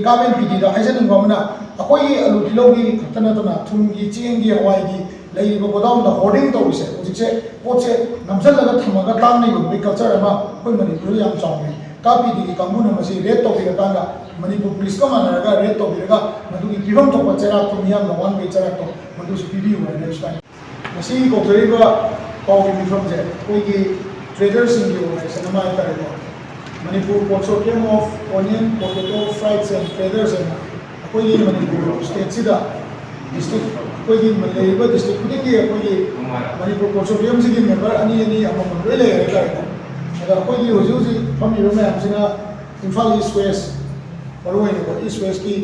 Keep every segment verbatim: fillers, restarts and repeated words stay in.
ꯀꯥꯞ N P ꯗꯤꯗ ꯍꯥꯏꯖꯅꯤꯡꯕ ꯑꯃꯅ, ꯑꯩꯈꯣꯏꯒꯤ ꯑꯂꯨ ꯇꯤꯜꯍꯧꯒꯤ ꯈꯛꯇ ꯅꯠꯇꯅ ꯊꯨꯝꯒꯤ, ꯆꯦꯡꯒꯤ, ꯍꯋꯥꯏꯒꯤ ꯂꯩꯔꯤꯕ ꯒꯣꯗꯥꯎꯟꯗ ꯍꯣꯔꯗꯤꯡ ꯇꯧꯔꯤꯁꯦ, ꯍꯧꯖꯤꯛꯁꯦ ꯄꯣꯠꯁꯦ ꯅꯝꯁꯤꯜꯂꯒ ꯊꯝꯃꯒ ꯇꯥꯡꯅ ꯌꯣꯟꯕꯒꯤ ꯀꯜꯆꯔ ꯑꯃ ꯑꯩꯈꯣꯏ ꯃꯅꯤꯄꯨꯔꯗ ꯌꯥꯝ ꯆꯥꯎꯅ ꯂꯩ꯫ ꯀꯥꯞ ꯄꯤ ꯗꯤꯒꯤ ꯀꯥꯡꯕꯨꯅ ꯃꯁꯤ ꯔꯦꯗ ꯇꯧꯕꯤꯔꯀꯥꯟꯗ, ꯃꯅꯤꯄꯨꯔ ꯄꯨꯂꯤꯁꯀ ꯃꯥꯟꯅꯔꯒ ꯔꯦꯗ ꯇꯧꯕꯤꯔꯒ, ꯃꯗꯨꯒꯤ ꯄꯤꯐꯝ ꯊꯣꯛꯄ ꯆꯩꯔꯥꯛꯇꯣ, ꯃꯤꯌꯥꯝꯅ ꯋꯥꯟ ꯋꯦ ꯆꯩꯔꯥꯛꯇꯣ, ꯃꯗꯨꯁꯨ ꯄꯤꯕꯤꯌꯨ ꯍꯥꯏꯅ ꯑꯩꯁꯨ ꯍꯥꯏꯅꯤꯡꯉꯤ꯫ ꯉꯁꯤ ꯀꯧꯖꯔꯤꯕ ꯄꯥꯎꯒꯤ ꯃꯤꯐꯝꯁꯦ ꯑꯩꯈꯣꯏꯒꯤ ꯇ꯭ꯔꯦꯗꯔꯁꯤꯡꯒꯤ ꯑꯣꯔꯒꯅꯥꯏꯖꯦꯁꯟ ꯑꯃ ꯍꯥꯏꯇꯥꯔꯦꯀꯣ, Manipur Consortium of Onion, Potato, Fruits and Traders ꯍꯥꯏꯅ ꯑꯩꯈꯣꯏꯒꯤ ꯃꯅꯤꯄꯨꯔ ꯁ꯭ꯇꯦꯠꯁꯤꯗ ꯗꯤꯁꯇ꯭ꯔꯤꯛ, ꯑꯩꯈꯣꯏꯒꯤ ꯂꯩꯔꯤꯕ ꯗꯤꯁꯇ꯭ꯔꯤꯛ ꯈꯨꯗꯤꯡꯒꯤ ꯑꯩꯈꯣꯏꯒꯤ ꯃꯅꯤꯄꯨꯔ ꯀꯣꯟꯁꯣꯔꯇꯤꯌꯝꯁꯤꯒꯤ ꯃꯦꯝꯕꯔ ꯑꯅꯤ ꯑꯅꯤ ꯑꯃꯃꯝ ꯂꯣꯏ ꯂꯩꯔꯦ ꯍꯥꯏꯇꯥꯔꯦꯀꯣ꯫ ꯑꯗ ꯑꯩꯈꯣꯏꯒꯤ ꯍꯧꯖꯤꯛ ꯍꯧꯖꯤꯛ ꯐꯝꯃꯤꯕ ꯃꯌꯥꯝꯁꯤꯅ ꯏꯝꯐꯥꯜ ꯏꯁ ꯋꯦꯁ, ꯃꯔꯨꯑꯣꯏꯅꯀꯣ ꯏꯁ ꯋꯦꯁꯀꯤ,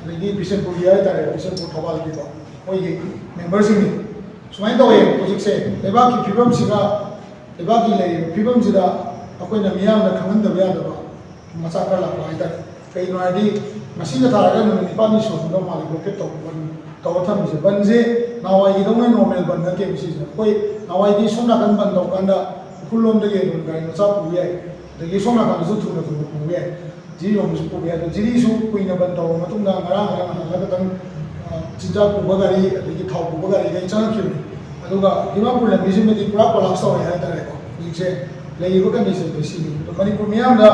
ꯑꯗꯒꯤ ꯕꯤꯁꯦꯟꯄꯨꯔꯒꯤ ꯍꯥꯏꯇꯥꯔꯦ, ꯕꯤꯁꯦꯟꯄꯨꯔ ꯊꯧꯕꯥꯜꯒꯤꯀꯣ, ꯑꯩꯈꯣꯏꯒꯤ ꯃꯦꯝꯕꯔꯁꯤꯡꯅꯤ꯫ ꯁꯨꯃꯥꯏꯅ ꯇꯧꯋꯦ, ꯍꯧꯖꯤꯛꯁꯦ ꯂꯩꯕꯥꯛꯀꯤ ꯐꯤꯕꯝꯁꯤꯒ, ꯂꯩꯕꯥꯛꯀꯤ ꯂꯩꯔꯤꯕ ꯐꯤꯕꯝꯁꯤꯗ ꯑꯩꯈꯣꯏꯅ ꯃꯤꯌꯥꯝꯅ ꯈꯪꯍꯟꯗꯕ ꯌꯥꯗꯕ ꯃꯆꯥꯛ ꯈꯔ ꯂꯥꯛꯄ ꯍꯥꯏꯇꯥꯔꯦ꯫ ꯀꯩꯒꯤꯅꯣ ꯍꯥꯏꯔꯗꯤ, ꯉꯁꯤꯒ ꯊꯥꯔꯒ ꯅꯨꯃꯤꯠ ꯅꯤꯄꯥꯜꯅꯤ ꯁꯨꯔꯝꯗꯧ ꯃꯥꯜꯂꯦ ꯕ꯭ꯂꯣꯀꯦꯠ ꯇꯧꯕ ꯕꯟ ꯇꯧꯔ ꯊꯝꯃꯤꯁꯦ꯫ ꯕꯟꯁꯦ ꯅꯍꯥꯟꯋꯥꯏꯒꯤꯗꯧꯅ ꯅꯣꯔꯃꯦꯜ ꯕꯟ ꯅꯠꯇꯦꯕ ꯁꯤꯁꯦ꯫ ꯑꯩꯈꯣꯏ ꯅꯍꯥꯟꯋꯥꯏꯗꯤ ꯁꯣꯝ ꯅꯥꯀꯟ ꯕꯟ ꯇꯧꯀꯥꯟꯗ ꯎꯈ꯭ꯔꯨꯜꯂꯣꯝꯗꯒꯤ ꯑꯗꯨꯝ ꯒꯥꯔꯤ ꯃꯆꯥ ꯄꯨꯕ ꯌꯥꯏ, ꯑꯗꯒꯤ ꯁꯣꯝ ꯅꯥꯀꯟꯗꯁꯨ ꯊꯨꯅ ꯊꯨꯅ ꯄꯨꯕ ꯌꯥꯏ꯫ ꯖꯤꯔꯤꯔꯣꯝꯗꯁꯨ ꯄꯨꯕ ꯌꯥꯏ꯫ ꯑꯗꯣ ꯖꯤꯔꯤꯁꯨ ꯀꯨꯏꯅ ꯕꯟ ꯇꯧꯔꯕ ꯃꯇꯨꯡꯗ ꯉꯔꯥꯡ ꯉꯔꯥꯡ ꯅꯍꯥꯟꯗ ꯈꯛꯇꯪ, ꯑ, ꯆꯤꯟꯖꯥꯛ ꯄꯨꯕ ꯒꯥꯔꯤ, ꯑꯗꯒꯤ ꯊꯥꯎ ꯄꯨꯕ ꯒꯥꯔꯤꯈꯩ ꯆꯪꯉꯛꯈꯤꯕꯅꯤ꯫ ꯑꯗꯨꯒ ꯗꯤꯃꯥꯄꯨꯔ ꯂꯝꯕꯤꯁꯤꯃꯗꯤ ꯄꯨꯔꯥ ꯀꯣꯂꯥꯞꯁ ꯇꯧꯔꯦ ꯍꯥꯏꯇꯥꯔꯦꯀꯣ꯫ ꯍꯧꯖꯤꯛꯁꯦ ꯂꯩꯔꯤꯕ ꯀꯟꯗꯤꯁꯟꯁꯦ ꯁꯤꯅꯤ꯫ ꯑꯗꯣ ꯃꯅꯤꯄꯨꯔ ꯃꯤꯌꯥꯝꯗ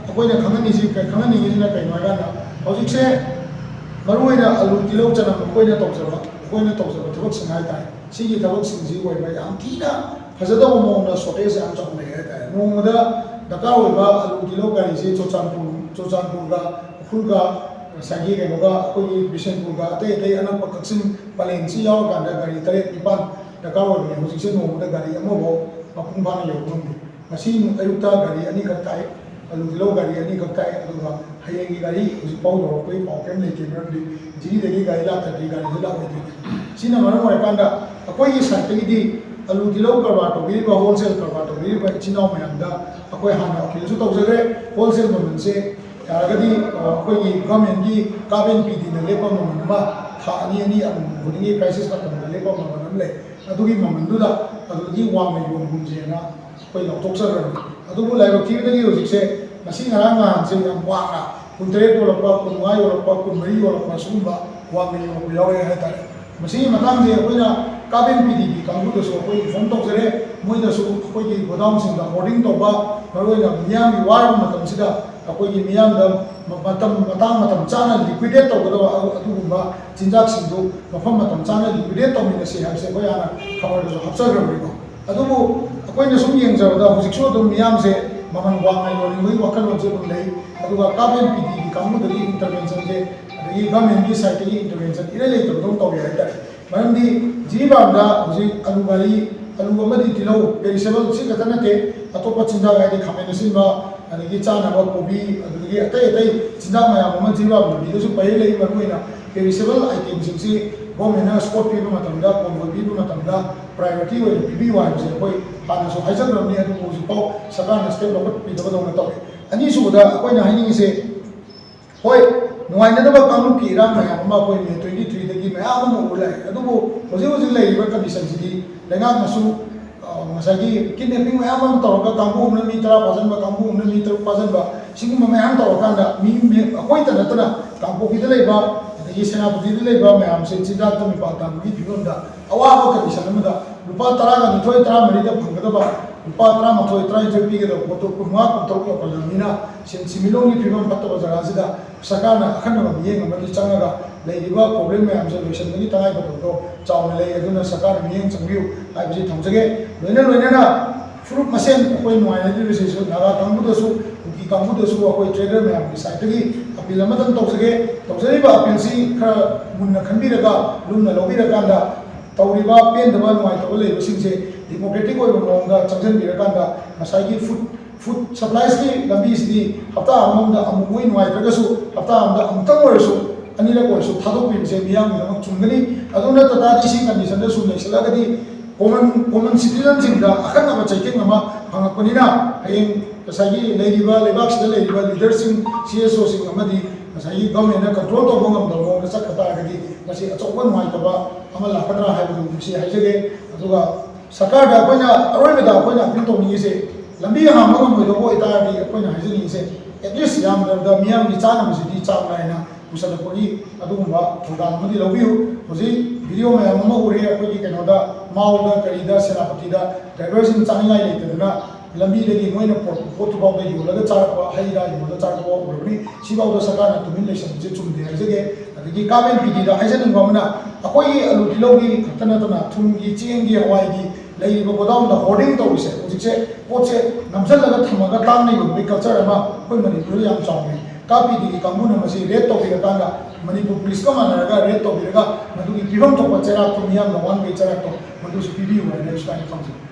ꯑꯩꯈꯣꯏꯅ ꯈꯪꯍꯟꯅꯤꯡꯉꯤꯁꯤ, ꯈꯪꯍꯟꯅꯤꯡꯉꯤꯁꯤꯅ ꯀꯩꯅꯣ ꯍꯥꯏꯀꯥꯟꯗ, ꯍꯧꯖꯤꯛꯁꯦ ꯃꯔꯨꯑꯣꯏꯅ ꯑꯂꯨ, ꯇꯤꯜꯍꯧ, ꯆꯅꯝ ꯑꯩꯈꯣꯏꯅ ꯇꯧꯖꯕ, ꯑꯩꯈꯣꯏꯅ ꯇꯧꯖꯕ ꯊꯕꯛꯁꯤꯡ ꯍꯥꯏꯇꯥꯔꯦ, ꯁꯤꯒꯤ ꯊꯕꯛꯁꯤꯡꯁꯤ ꯑꯣꯏꯕ ꯌꯥꯝ ꯊꯤꯅ ꯐꯖꯗꯕ ꯃꯑꯣꯡꯗ ꯁꯣꯔꯇꯦꯖ ꯌꯥꯝ ꯆꯥꯎꯅ ꯂꯩ ꯍꯥꯏꯇꯥꯔꯦ꯫ ꯅꯣꯡꯃꯗ ꯗꯔꯀꯥꯔ ꯑꯣꯏꯕ ꯑꯂꯨ, ꯇꯤꯜꯍꯧ, ꯒꯥꯔꯤꯁꯤ ꯆꯨꯔꯆꯥꯟꯄꯨꯔ, ꯆꯨꯔꯆꯥꯟꯄꯨꯔꯒ ꯎꯈ꯭ꯔꯨꯜꯒ, ꯉꯁꯥꯏꯒꯤ ꯀꯩꯅꯣꯒ, ꯑꯩꯈꯣꯏꯒꯤ ꯕꯤꯁꯦꯟꯄꯨꯔꯒ, ꯑꯇꯩ ꯑꯇꯩ ꯑꯅꯛꯄ ꯀꯛꯆꯤꯡ ꯄꯂꯦꯟꯁꯤ ꯌꯥꯎꯔꯀꯥꯟꯗ ꯒꯥꯔꯤ ꯇꯔꯦꯠ ꯅꯤꯄꯥꯜ ꯗꯔꯀꯥꯔ ꯑꯣꯏꯕꯅꯦ꯫ ꯍꯧꯖꯤꯛꯁꯦ ꯅꯣꯡꯃꯗ ꯒꯥꯔꯤ ꯑꯃꯐꯥꯎ ꯃꯄꯨꯡ ꯐꯥꯅ ꯌꯧꯕ ꯉꯝꯗꯦ꯫ ꯉꯁꯤ ꯑꯌꯨꯛꯇ ꯒꯥꯔꯤ ꯑꯅꯤꯈꯛ ꯇꯥꯏ, ꯑꯂꯨ ꯇꯤꯜꯍꯧ ꯒꯥꯔꯤ ꯑꯅꯤꯈꯛ ꯇꯥꯏ, ꯑꯗꯨꯒ ꯍꯌꯦꯡꯒꯤ ꯒꯥꯔꯤ ꯍꯧꯖꯤꯛꯐꯥꯎ ꯌꯧꯔꯛꯄꯒꯤ ꯄꯥꯎ ꯀꯔꯤꯝ ꯂꯩꯇꯦ꯫ ꯃꯔꯝꯗꯤ ꯖꯤꯔꯤꯗꯒꯤ ꯒꯥꯔꯤ ꯂꯥꯛꯇ꯭ꯔꯗꯤ ꯒꯥꯔꯤꯁꯦ ꯂꯥꯛꯑꯣꯏꯗꯣꯏꯅꯦ꯫ ꯁꯤꯅ ꯃꯔꯝ ꯑꯣꯏꯔꯀꯥꯟꯗ ꯑꯩꯈꯣꯏꯒꯤ ꯁꯥꯏꯠꯇꯒꯤꯗꯤ ꯑꯂꯨ ꯇꯤꯜꯍꯧ ꯀꯔꯕꯥꯔ ꯇꯧꯕꯤꯔꯤꯕ, ꯍꯣꯜꯁꯦꯜ ꯀꯔꯕꯥꯔ ꯇꯧꯕꯤꯔꯤꯕ ꯏꯆꯤꯟ ꯏꯅꯥꯎ ꯃꯌꯥꯝꯗ ꯑꯩꯈꯣꯏ ꯍꯥꯟꯅ ꯑꯄꯤꯜꯁꯨ ꯇꯧꯖꯈ꯭ꯔꯦ꯫ ꯍꯣꯜꯁꯦꯜ ꯃꯃꯜꯁꯦ ꯌꯥꯔꯒꯗꯤ, ꯑ, ꯑꯩꯈꯣꯏꯒꯤ ꯒꯚꯔꯟꯃꯦꯟꯒꯤ ꯀꯥꯞ ꯑꯦꯟ ꯄꯤ ꯗꯤꯅ ꯂꯦꯞꯄ ꯃꯃꯜ ꯑꯃ, ꯊꯥ ꯑꯅꯤ ꯑꯅꯤ ꯑꯃꯃꯝ ꯈꯨꯗꯤꯡꯒꯤ ꯀ꯭ꯔꯥꯏꯁꯤꯁ ꯃꯇꯝꯗ ꯂꯦꯞꯄ ꯃꯃꯜ ꯑꯃ ꯂꯩ꯫ ꯑꯗꯨꯒꯤ ꯃꯃꯜꯗꯨꯗ ꯑꯗꯨꯗꯒꯤ ꯋꯥꯡꯅ ꯌꯣꯟꯒꯨꯝꯁꯦꯅ ꯑꯩꯈꯣꯏ ꯂꯥꯎꯊꯣꯛꯆꯈ꯭ꯔꯕꯅꯤ꯫ ꯑꯗꯨꯕꯨ ꯂꯥꯏꯕꯛ ꯊꯤꯕꯗꯒꯤ ꯍꯧꯖꯤꯛꯁꯦ ꯉꯁꯤ ꯉꯔꯥꯡ ꯅꯍꯥꯟꯁꯦ ꯌꯥꯝ ꯋꯥꯡꯅ ꯀꯨꯟꯇꯔꯦꯠ ꯌꯣꯜꯂꯛꯄ, ꯀꯨꯟꯃꯉꯥ ꯌꯣꯜꯂꯛꯄ, ꯀꯨꯟꯃꯔꯤ ꯌꯣꯜꯂꯛꯄ, ꯁꯤꯒꯨꯝꯕ ꯋꯥꯡꯅ ꯌꯣꯜꯂꯛꯄ ꯌꯥꯎꯔꯦ ꯍꯥꯏꯇꯥꯔꯦ꯫ ꯃꯁꯤꯒꯤ ꯃꯇꯥꯡꯁꯦ ꯑꯩꯈꯣꯏꯅ ꯀꯥꯕꯦꯟ ꯄꯤ ꯗꯤꯒꯤ ꯀꯥꯡꯕꯨꯗꯁꯨ ꯑꯩꯈꯣꯏ ꯏꯟꯐꯣꯔꯝ ꯇꯧꯖꯔꯦ꯫ ꯃꯣꯏꯅꯁꯨ ꯑꯩꯈꯣꯏꯒꯤ ꯒꯣꯗꯥꯎꯟꯁꯤꯡꯗ ꯍꯣꯔꯗꯤꯡ ꯇꯧꯕ, ꯃꯔꯨꯑꯣꯏꯅ ꯃꯤꯌꯥꯝꯒꯤ ꯋꯥꯔꯕ ꯃꯇꯝꯁꯤꯗ ꯑꯩꯈꯣꯏꯒꯤ ꯃꯤꯌꯥꯝꯗ ꯃꯇꯝ, ꯃꯇꯥꯡ ꯃꯇꯝ ꯆꯥꯅ ꯂꯤꯀ꯭ꯋꯤꯗꯦꯠ ꯇꯧꯒꯗꯕ ꯑꯗꯨꯒꯨꯝꯕ ꯆꯤꯟꯖꯥꯛꯁꯤꯡꯗꯨ ꯃꯐꯝ ꯃꯇꯝ ꯆꯥꯅ ꯂꯤꯀ꯭ꯋꯤꯗꯦꯠ ꯇꯧꯃꯤꯟꯅꯁꯤ ꯍꯥꯏꯕꯁꯦ ꯑꯩꯈꯣꯏ ꯍꯥꯟꯅ ꯈꯕꯔꯗꯁꯨ ꯍꯥꯞꯆꯈ꯭ꯔꯕꯅꯤꯀꯣ꯫ ꯑꯗꯨꯕꯨ ꯑꯩꯈꯣꯏꯅ ꯁꯨꯝ ꯌꯦꯡꯖꯕꯗ ꯍꯧꯖꯤꯛꯁꯨ ꯑꯗꯨꯝ ꯃꯤꯌꯥꯝꯁꯦ ꯃꯃꯜ ꯋꯥꯡꯅ ꯌꯣꯟꯅꯤꯡꯕꯒꯤ ꯋꯥꯈꯜꯂꯣꯟꯁꯦ ꯑꯗꯨꯝ ꯂꯩ꯫ ꯑꯗꯨꯒ ꯀꯥꯕꯦꯟ ꯄꯤ ꯗꯤꯒꯤ ꯀꯥꯡꯕꯨꯗꯒꯤ ꯏꯟꯇꯔꯚꯦꯟꯁꯟꯁꯦ, ꯑꯗꯒꯤ ꯒꯚꯔꯟꯃꯦꯟꯠꯀꯤ ꯁꯥꯏꯠꯇꯒꯤ ꯏꯟꯇꯔꯚꯦꯟꯁꯟ ꯏꯔꯩ ꯂꯩꯇꯕꯗꯧꯅ ꯇꯧꯔꯦ ꯍꯥꯏꯇꯥꯔꯦ꯫ ꯃꯔꯝꯗꯤ ꯖꯤꯔꯤꯕꯥꯝꯗ ꯍꯧꯖꯤꯛ ꯑꯂꯨ ꯒꯥꯔꯤ, ꯑꯂꯨ ꯑꯃꯗꯤ ꯇꯤꯜꯍꯧ, ꯄꯦꯔꯤꯁꯦꯕꯜ ꯁꯤ ꯈꯛꯇ ꯅꯠꯇꯦ, ꯑꯇꯣꯞꯄ ꯆꯤꯟꯖꯥꯛ ꯍꯥꯏꯗꯤ ꯈꯥꯃꯦꯟ ꯑꯁꯤꯟꯕ, ꯑꯗꯒꯤ ꯆꯥꯅꯕ ꯀꯣꯕꯤ, ꯑꯗꯒꯤ ꯑꯇꯩ ꯑꯇꯩ ꯆꯤꯟꯖꯥꯛ ꯃꯌꯥꯝ ꯑꯃ ꯖꯤꯔꯤꯕꯥꯝ ꯂꯝꯕꯤꯗꯁꯨ ꯄꯩꯔ ꯂꯩ꯫ ꯃꯔꯨꯑꯣꯏꯅ ꯄꯦꯔꯤꯁꯦꯕꯜ ꯑꯥꯏꯇꯦꯝꯁꯤꯡꯁꯤ ꯒꯣꯔꯃꯦꯟꯅ ꯁ꯭ꯀꯣꯠ ꯄꯤꯕ ꯃꯇꯝꯗ, ꯀꯣꯟꯚꯣꯏ ꯄꯤꯕ ꯃꯇꯝꯗ ꯄ꯭ꯔꯥꯏꯌꯣꯔꯤꯇꯤ ꯑꯣꯏꯅ ꯄꯤꯕꯤꯌꯨ ꯍꯥꯏꯕꯁꯦ ꯑꯩꯈꯣꯏ ꯍꯥꯟꯅꯁꯨ ꯍꯥꯏꯖꯈ꯭ꯔꯕꯅꯤ, ꯑꯗꯨꯕꯨ ꯍꯧꯖꯤꯛꯐꯥꯎ ꯁꯔꯀꯥꯔꯅ ꯁ꯭ꯇꯦꯞ ꯂꯧꯈꯠꯄꯤꯗꯕꯗꯧꯅ ꯇꯧꯏ꯫ ꯑꯅꯤꯁꯨꯕꯗ ꯑꯩꯈꯣꯏꯅ ꯍꯥꯏꯅꯤꯡꯉꯤꯁꯦ, ꯍꯣꯏ, ꯅꯨꯡꯉꯥꯏꯅꯗꯕ ꯀꯥꯡꯂꯨꯞꯀꯤ ꯏꯔꯥꯡ ꯃꯌꯥꯝ ꯑꯃ ꯑꯩꯈꯣꯏ ꯃꯦ ꯇ꯭ꯋꯦꯟꯇꯤ ꯊ꯭ꯔꯤꯗꯒꯤ ꯃꯌꯥꯝ ꯑꯃ ꯎꯔ ꯂꯥꯛꯑꯦ, ꯑꯗꯨꯕꯨ ꯍꯧꯖꯤꯛ ꯍꯧꯖꯤꯛ ꯂꯩꯔꯤꯕ ꯀꯟꯗꯤꯁꯟꯁꯤꯗꯤ ꯂꯩꯉꯥꯛꯅꯁꯨ, ꯑ, ꯉꯁꯥꯏꯒꯤ ꯀꯤꯗꯅꯦꯄꯤꯡ ꯃꯌꯥꯝ ꯑꯃ ꯇꯧꯔꯒ ꯀꯥꯡꯕꯨ ꯑꯃꯅ ꯃꯤ ꯇꯔꯥ ꯐꯥꯖꯤꯟꯕ, ꯀꯥꯡꯕꯨ ꯑꯃꯅ ꯃꯤ ꯇꯔꯨꯛ ꯐꯥꯖꯤꯟꯕ, ꯁꯤꯒꯨꯝꯕ ꯃꯌꯥꯝ ꯇꯧꯔꯀꯥꯟꯗ ꯃꯤ, ꯃꯤ ꯑꯩꯈꯣꯏꯇ ꯅꯠꯇꯅ ꯀꯥꯡꯄꯣꯛꯄꯤꯗ ꯂꯩꯕ ꯑꯗꯒꯤ ꯁꯦꯅꯥꯄꯇꯤꯗ ꯂꯩꯕ ꯃꯌꯥꯝꯁꯦ ꯆꯤꯟꯖꯥꯛꯇ ꯃꯤꯄꯥꯜ ꯇꯥꯡꯕꯒꯤ ꯐꯤꯕꯝꯗ ꯑꯋꯥꯕ ꯀꯟꯗꯤꯁꯟ ꯑꯃꯗ ꯂꯨꯄꯥ ꯇꯔꯥꯒ ꯅꯤꯊꯣꯏ, ꯇꯔꯥꯃꯔꯤꯗ ꯐꯪꯒꯗꯕ ꯂꯨꯄꯥ ꯇꯔꯥꯃꯥꯊꯣꯏ, ꯇꯔꯥꯅꯤꯊꯣꯏ ꯄꯤꯒꯗꯕ ꯄꯣꯠꯇꯣ ꯀꯨꯟꯃꯉꯥ, ꯀꯨꯟꯇꯔꯨꯛ ꯌꯧꯍꯜꯂꯕꯅꯤꯅ ꯁꯦꯟ ꯁꯦꯟꯃꯤꯠꯂꯣꯟꯒꯤ ꯐꯤꯕꯝ ꯐꯠꯇꯕ ꯖꯒꯥꯁꯤꯗ ꯁꯔꯀꯥꯔꯅ ꯑꯈꯟꯅꯕ ꯃꯤꯠꯌꯦꯡ ꯑꯃꯗꯤ ꯆꯪꯉꯒ ꯂꯩꯔꯤꯕ ꯄ꯭ꯔꯣꯕ꯭ꯂꯦꯝ ꯃꯌꯥꯝꯁꯦ ꯂꯣꯏꯁꯤꯟꯕꯒꯤ ꯇꯉꯥꯏꯐꯗꯕꯗꯣ ꯆꯥꯎꯅ ꯂꯩ꯫ ꯑꯗꯨꯅ ꯁꯔꯀꯥꯔꯅ ꯃꯤꯠꯌꯦꯡ ꯆꯪꯕꯤꯌꯨ ꯍꯥꯏꯕꯁꯤ ꯊꯝꯖꯒꯦ꯫ ꯂꯣꯏꯅ ꯂꯣꯏꯅꯅ ꯐꯨꯔꯨꯞ ꯃꯁꯦꯟ ꯑꯩꯈꯣꯏ ꯅꯨꯡꯉꯥꯏꯅꯗ꯭ꯔꯤꯕꯁꯤꯁꯨ ꯅꯥꯒꯥ ꯀꯥꯡꯕꯨꯗꯁꯨ, ꯀꯨꯀꯤ ꯀꯥꯡꯕꯨꯗꯁꯨ ꯑꯩꯈꯣꯏ ꯇ꯭ꯔꯦꯗꯔ ꯃꯌꯥꯝꯒꯤ ꯁꯥꯏꯠꯇꯒꯤ ꯑꯄꯤꯜ ꯑꯃꯇꯪ ꯇꯧꯖꯒꯦ꯫ ꯇꯧꯖꯔꯤꯕ ꯑꯄꯤꯜꯁꯤ ꯈꯔ ꯃꯨꯟꯅ ꯈꯟꯕꯤꯔꯒ, ꯂꯨꯝꯅ ꯂꯧꯕꯤꯔꯀꯥꯟꯗ ꯇꯧꯔꯤꯕ ꯄꯦꯟꯗꯕ ꯅꯨꯡꯉꯥꯏꯇꯕ ꯂꯩꯕꯁꯤꯡꯁꯦ ꯗꯤꯃꯣꯀ꯭ꯔꯦꯇꯤꯛ ꯑꯣꯏꯕ ꯃꯑꯣꯡꯗ ꯆꯪꯁꯤꯟꯕꯤꯔꯀꯥꯟꯗ ꯉꯁꯥꯏꯒꯤ ꯐꯨꯗ, ꯐꯨꯗ ꯁꯄ꯭ꯂꯥꯏꯁꯀꯤ ꯂꯝꯕꯤꯁꯤꯗꯤ ꯍꯞꯇꯥ ꯑꯃꯃꯝꯗ ꯑꯃꯨꯛ ꯃꯣꯏ ꯅꯨꯡꯉꯥꯏꯇ꯭ꯔꯒꯁꯨ ꯍꯞꯇꯥ ꯑꯃꯗ ꯑꯃꯨꯛꯇꯪ ꯑꯣꯏꯔꯁꯨ, ꯑꯅꯤꯔꯛ ꯑꯣꯏꯔꯁꯨ ꯊꯥꯗꯣꯛꯄꯤꯕꯁꯦ ꯃꯤꯌꯥꯝꯒꯤꯗꯃꯛ ꯆꯨꯝꯒꯅꯤ꯫ ꯑꯗꯨ ꯅꯠꯇ ꯇꯥꯔꯗꯤ ꯁꯤ ꯀꯟꯗꯤꯁꯟꯗ ꯁꯨꯝ ꯂꯩꯁꯤꯜꯂꯒꯗꯤ ꯀꯣꯃꯟ, ꯀꯣꯃꯟ ꯁꯤꯇꯤꯖꯟꯁꯤꯡꯗ ꯑꯈꯟꯅꯕ ꯆꯩꯊꯦꯡ ꯑꯃ ꯐꯪꯉꯛꯄꯅꯤꯅ ꯍꯌꯦꯡ ꯉꯁꯥꯏꯒꯤ ꯂꯩꯔꯤꯕ, ꯂꯩꯕꯥꯛꯁꯤꯗ ꯂꯩꯔꯤꯕ ꯂꯤꯗꯔꯁꯤꯡ, ꯁꯤ ꯑꯦꯁ ꯑꯣꯁꯤꯡ ꯑꯃꯗꯤ ꯉꯁꯥꯏꯒꯤ ꯒꯚꯔꯟꯃꯦꯟꯠꯅ ꯀꯟꯇ꯭ꯔꯣꯜ ꯇꯧꯕ ꯉꯝꯗꯕ ꯃꯑꯣꯡꯗ ꯆꯠꯈ꯭ꯔ ꯇꯥꯔꯒꯗꯤ ꯃꯁꯤ ꯑꯆꯧꯕ ꯅꯨꯡꯉꯥꯏꯇꯕ ꯑꯃ ꯂꯥꯛꯀꯗ꯭ꯔꯥ ꯍꯥꯏꯕꯗꯨ ꯉꯁꯤ ꯍꯥꯏꯖꯒꯦ꯫ ꯑꯗꯨꯒ ꯁꯔꯀꯥꯔꯗ ꯑꯩꯈꯣꯏꯅ ꯑꯔꯣꯏꯕꯗ ꯑꯩꯈꯣꯏꯅ ꯑꯄꯤꯜ ꯇꯧꯅꯤꯡꯉꯤꯁꯦ, ꯂꯝꯕꯤ ꯍꯥꯡꯕ ꯉꯝꯃꯣꯏꯗꯧꯕ ꯑꯣꯏꯇꯥꯔꯗꯤ ꯑꯩꯈꯣꯏꯅ ꯍꯥꯏꯖꯅꯤꯡꯉꯤꯁꯦ, ꯑꯦꯠꯂꯤꯁ ꯌꯥꯝꯗ꯭ꯔꯕꯗ ꯃꯤꯌꯥꯝꯒꯤ ꯆꯥꯅꯕꯁꯤꯗꯤ ꯆꯥꯡ ꯅꯥꯏꯅ ꯄꯨꯁꯜꯂꯛꯄꯒꯤ ꯑꯗꯨꯒꯨꯝꯕ ꯊꯧꯗꯥꯡ ꯑꯃꯗꯤ ꯂꯧꯕꯤꯌꯨ꯫ ꯍꯧꯖꯤꯛ ꯚꯤꯗꯤꯑꯣ ꯃꯌꯥꯝ ꯑꯃ ꯎꯔꯦ, ꯑꯩꯈꯣꯏꯒꯤ ꯀꯩꯅꯣꯗ, ꯃꯥꯎꯗ, ꯀꯔꯤꯗ, ꯁꯦꯅꯥꯄꯇꯤꯗ ꯗ꯭ꯔꯥꯏꯚꯔꯁꯤꯡ ꯆꯥꯅꯤꯡꯉꯥꯏ ꯂꯩꯇꯗꯅ ꯂꯝꯕꯤꯗꯒꯤ ꯃꯣꯏꯅ ꯄꯨꯔꯛꯄ ꯄꯣꯠꯇꯨꯐꯥꯎꯗ ꯌꯣꯜꯂꯒ ꯆꯥꯔꯛꯄ, ꯍꯩ ꯔꯥ ꯌꯣꯜꯂꯒ ꯆꯥꯔꯛꯄ ꯎꯔꯕꯅꯤ꯫ ꯁꯤꯐꯥꯎꯗ ꯁꯔꯀꯥꯔꯅ ꯇꯨꯃꯤꯟ ꯂꯩꯁꯟꯕꯁꯦ ꯆꯨꯝꯗꯦ ꯍꯥꯏꯖꯒꯦ꯫ ꯑꯗꯒꯤ ꯀꯥꯞ ꯑꯦꯟ ꯄꯤꯗꯤꯗ ꯍꯥꯏꯖꯅꯤꯡꯕ ꯑꯃꯅ, ꯑꯩꯈꯣꯏꯒꯤ ꯑꯂꯨ ꯇꯤꯜꯍꯧꯒꯤ ꯈꯛꯇ ꯅꯠꯇꯅ ꯊꯨꯝꯒꯤ, ꯆꯦꯡꯒꯤ, ꯍꯋꯥꯏꯒꯤ ꯂꯩꯔꯤꯕ ꯒꯣꯗꯥꯎꯟꯗ ꯍꯣꯔꯗꯤꯡ ꯇꯧꯔꯤꯁꯦ, ꯍꯧꯖꯤꯛꯁꯦ ꯄꯣꯠꯁꯦ ꯅꯝꯁꯤꯜꯂꯒ ꯊꯝꯃꯒ ꯇꯥꯡꯅ ꯌꯣꯟꯕꯒꯤ ꯀꯜꯆꯔ ꯑꯃ ꯑꯩꯈꯣꯏ ꯃꯅꯤꯄꯨꯔꯗ ꯌꯥꯝ ꯆꯥꯎꯅ ꯂꯩ꯫ ꯀꯥꯞ ꯄꯤꯗꯤꯒꯤ ꯀꯥꯡꯕꯨꯅ ꯃꯁꯤ ꯔꯦꯗ ꯇꯧꯕꯤꯔꯀꯥꯟꯗ, ꯃꯅꯤꯄꯨꯔ ꯄꯨꯂꯤꯁꯀ ꯃꯥꯟꯅꯔꯒ ꯔꯦꯗ ꯇꯧꯕꯤꯔꯒ, ꯃꯗꯨꯒꯤ ꯄꯤꯐꯝ ꯊꯣꯛꯄ ꯆꯩꯔꯥꯛꯇꯣ, ꯃꯤꯌꯥꯝꯅ ꯋꯥꯟ ꯋꯦ ꯆꯩꯔꯥꯛꯇꯣ, ꯃꯗꯨꯁꯨ ꯄꯤꯕꯤꯌꯨ ꯍꯥꯏꯅ ꯑꯩ ꯁꯨꯃꯥꯏꯅ ꯈꯪꯖꯩ꯫